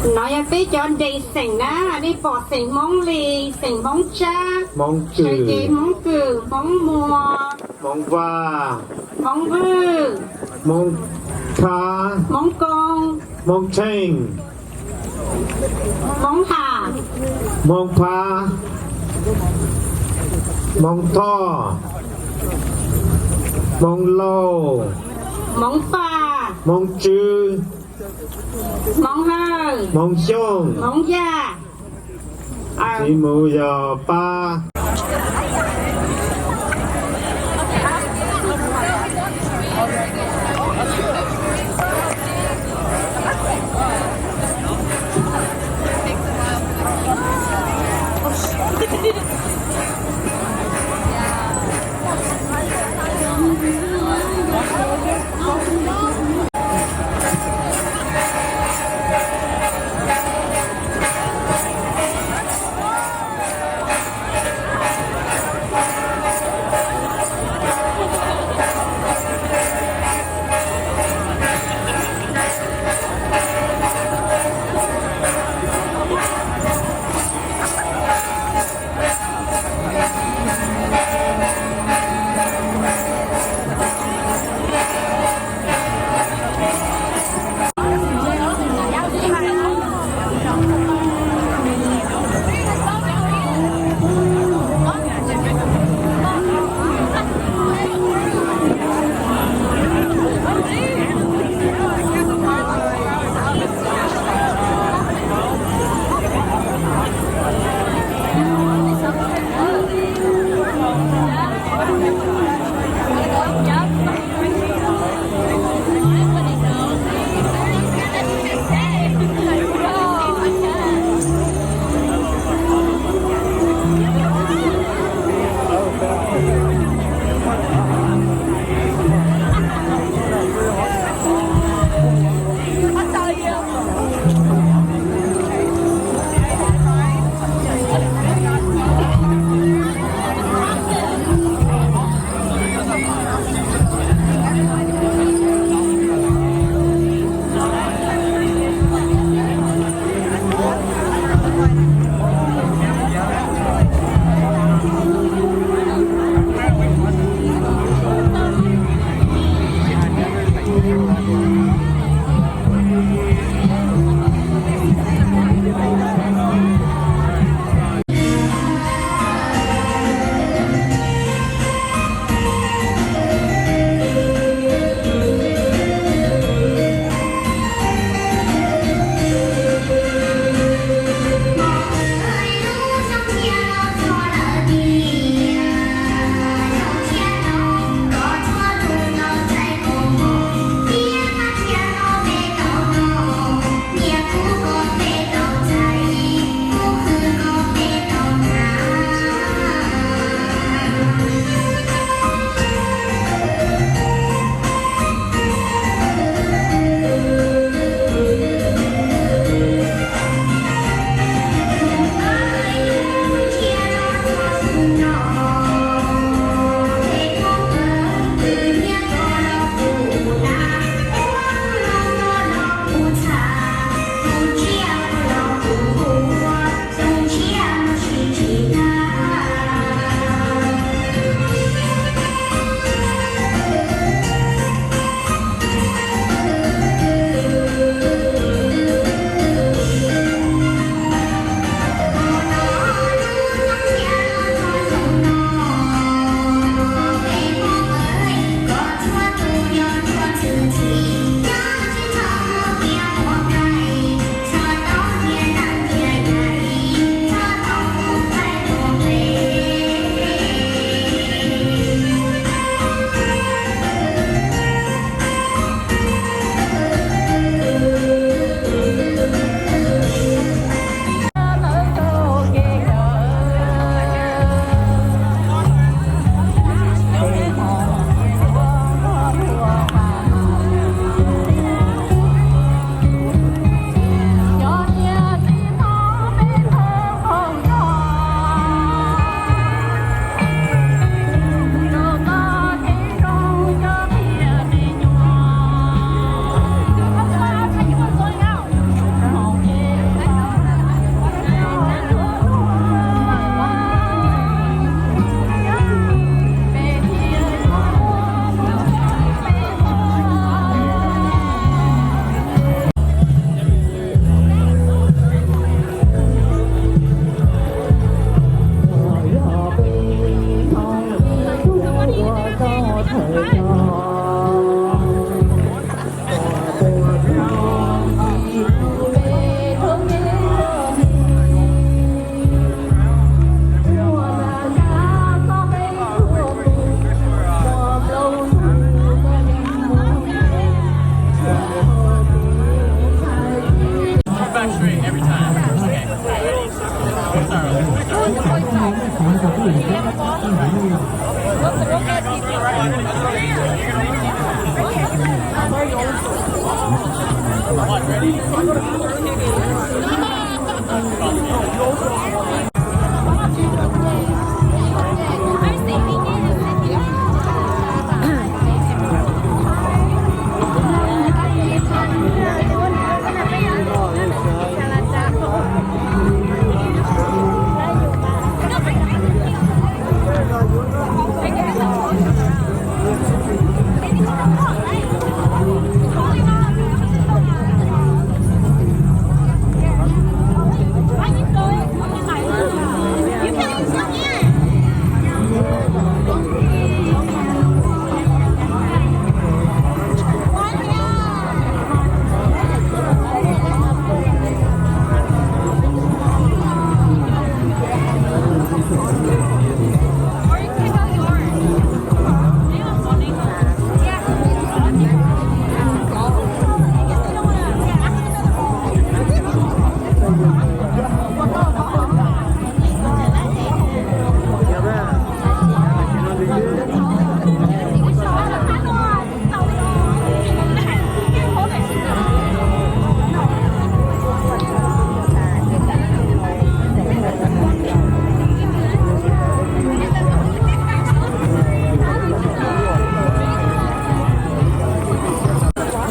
No yog peb cov nres xeem na, nej pom xeem Hmoob Lis, xeem Hmoob Tsab, Hmoob Kws, Hmoob Kws, Hmoob Muas, Hmoob Vaj, Hmoob Vwj, Hmoob Thab, Hmoob Koob, Hmoob Tsheej, Hmoob Ham, Hmoob Phab, Hmoob Thoj, Hmoob Lauj, Hmoob Faj, Hmoob Tswb, Hmoob Hawj, Hmoob Xyooj, Hmoob Yaj. Txiv mus yog pab.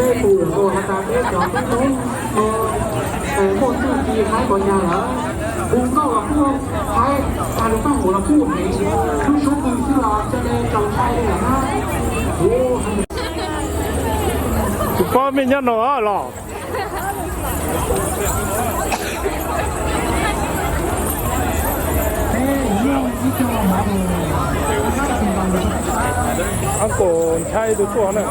Peb pum los has tas peb cov tub tub muaj txuj ci haib pos nyag lawm, hu nkauj los kuj haib, tas lus paj mus los kuj heev, lub suab pw xwb los ca le tsaus ntshai li lawm na. Tus poj mej nyob no los? Uncle ntshai tus tuaj na.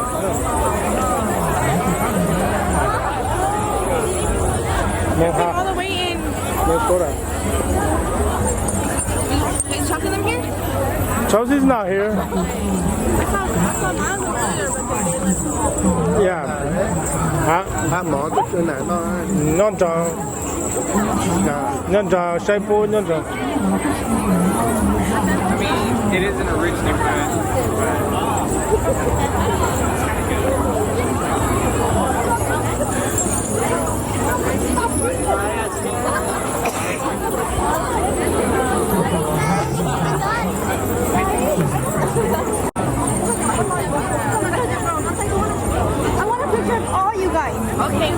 All the way in. Minnesota. Is Chuck and them here? Chuck is not here. I saw, I saw Miles earlier, but they, they left. Yeah. Hab, hab mov tus tswv nam no nyob nrog, nyob nrog saib pub nyob nrog. I mean, it is in a rich neighborhood, but I want a picture of all you guys. Okay.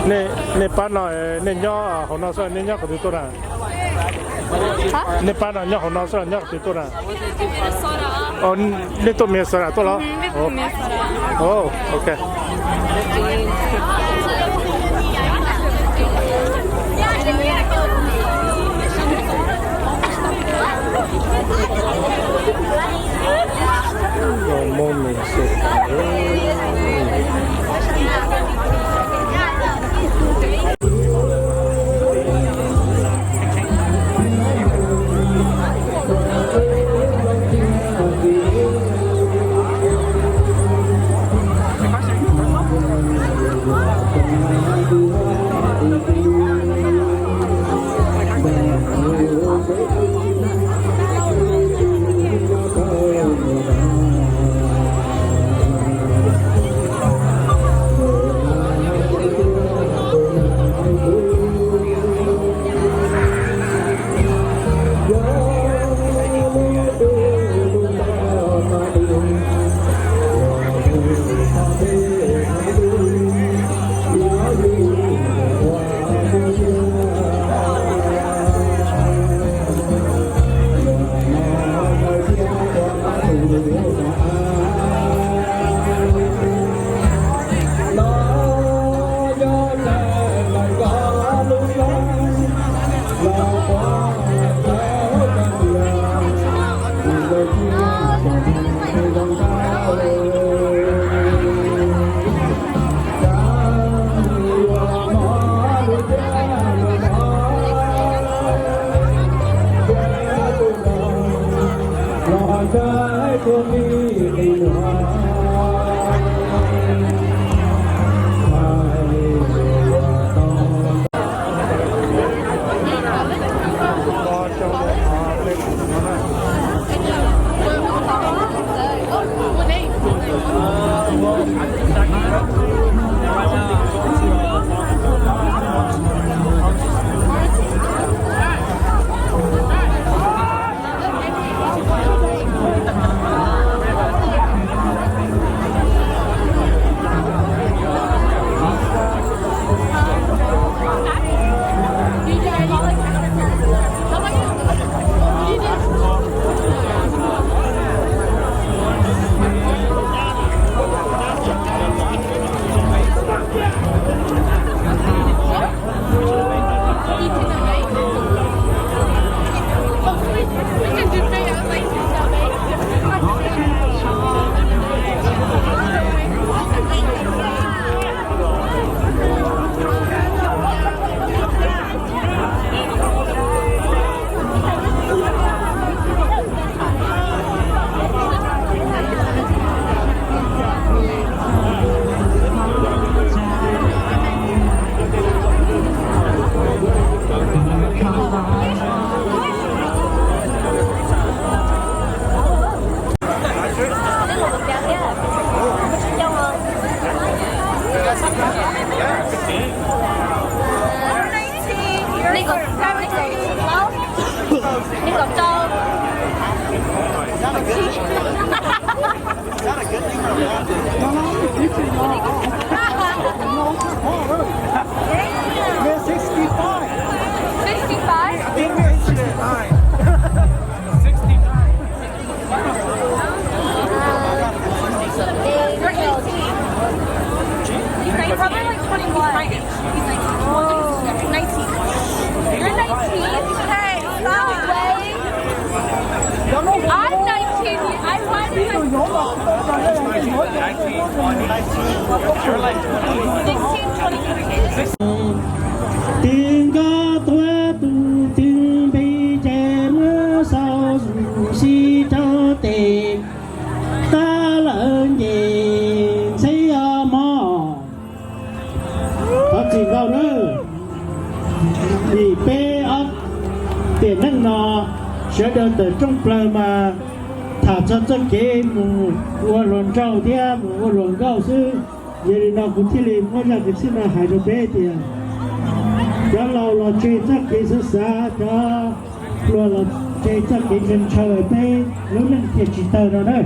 Nej pab no, nej nyob hauv no xwb, nej nyob qhov twg tuaj na? Nej pab no nyob hauv no xwb los nyob qhov twg tuaj na? Nej tuaj Minnesota tuaj los? Ok. We're sixty-five. Sixty-five? I think we're sixty-nine. Sixty-nine. You're eighteen. You're probably like twenty-one. He's like, oh, nineteen. You're nineteen? Hey, stop. No way. I'm nineteen. I was sixteen, twenty-three. Twb nkag tuaj tus twg npe ces muab xaus zus sib rau tes, tab lawm nce ntxhiab os mog. Thov txim ntau nawb. Vim peb ob tiam neej no sawv daws tawm rooj plaws mas tham txog txoj kev mus ua hluas nraug thiab mus ua hluas nkauj xwb. Yog li no kuv thiaj li muab zaj kwv txhiaj no hais rau peb tias cov laus los tseg txoj kev xav xav, cov hluas los tseg txoj kev ntshaw ntshaw, peb lub neej thiaj tsis tawg no na.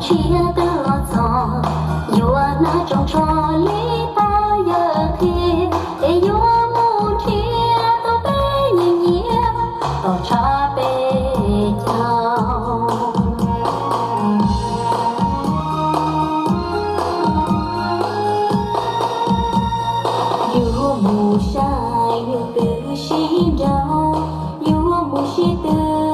Tshiab kawg los txog, yuav hnav tsoos tsho li pog yawg qhia, es yuav mus nrhiav tau peb nyiam nyiam, los tshaj peb caug. Yuav mus saib yus twb sib nraus, yuav mus sib tw